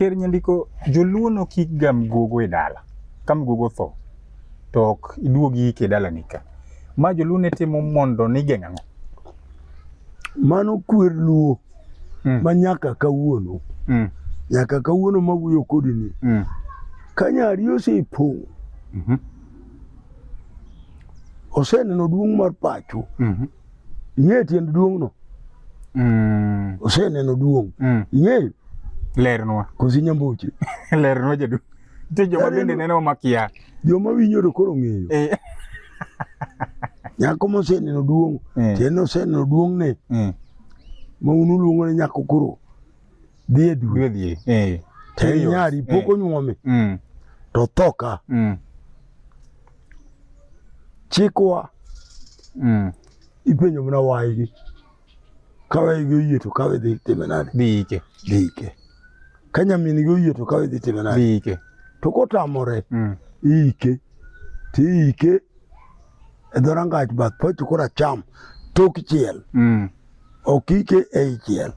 Ker Nyandiko, joluo nokik ga mgogo e dala. Ka mgogo otho, to ok iduog ike e dalani ka. Ma joluo ne timo mondo ni geng' ang'o? Mano kwer luo ma nyaka kawuono. Nyaka kawuono ma wuoyo kodi ni. Ka nyari osepong', oseneno duong' mar pacho. Ing'eyo tiend duong'no? Oseneno duong'. Ing'eyo? Lernwa. Kosi nyambuche. Lernwa jaduong'. Nitie joma bende neno makia. Joma winjo to koro ng'eyo. Nyako moseneno duong', tiende oseneno duong'ne. Ma un uluongo ni nyako koro dhi e dwe. Dhi To en nyari pok onyuome. To tho ka. Chikwa ipenjo mana waygi. Ka waygi oyie to kawe dhi time nade? Dhi ike. Dhi ike. Ka nyamin-gi oyie to kawe dhi time nade? Dhi ike. To kotamore, iike. To iike e dho rangach bath pacho koracham tok chiel. Ok ike ei chiel.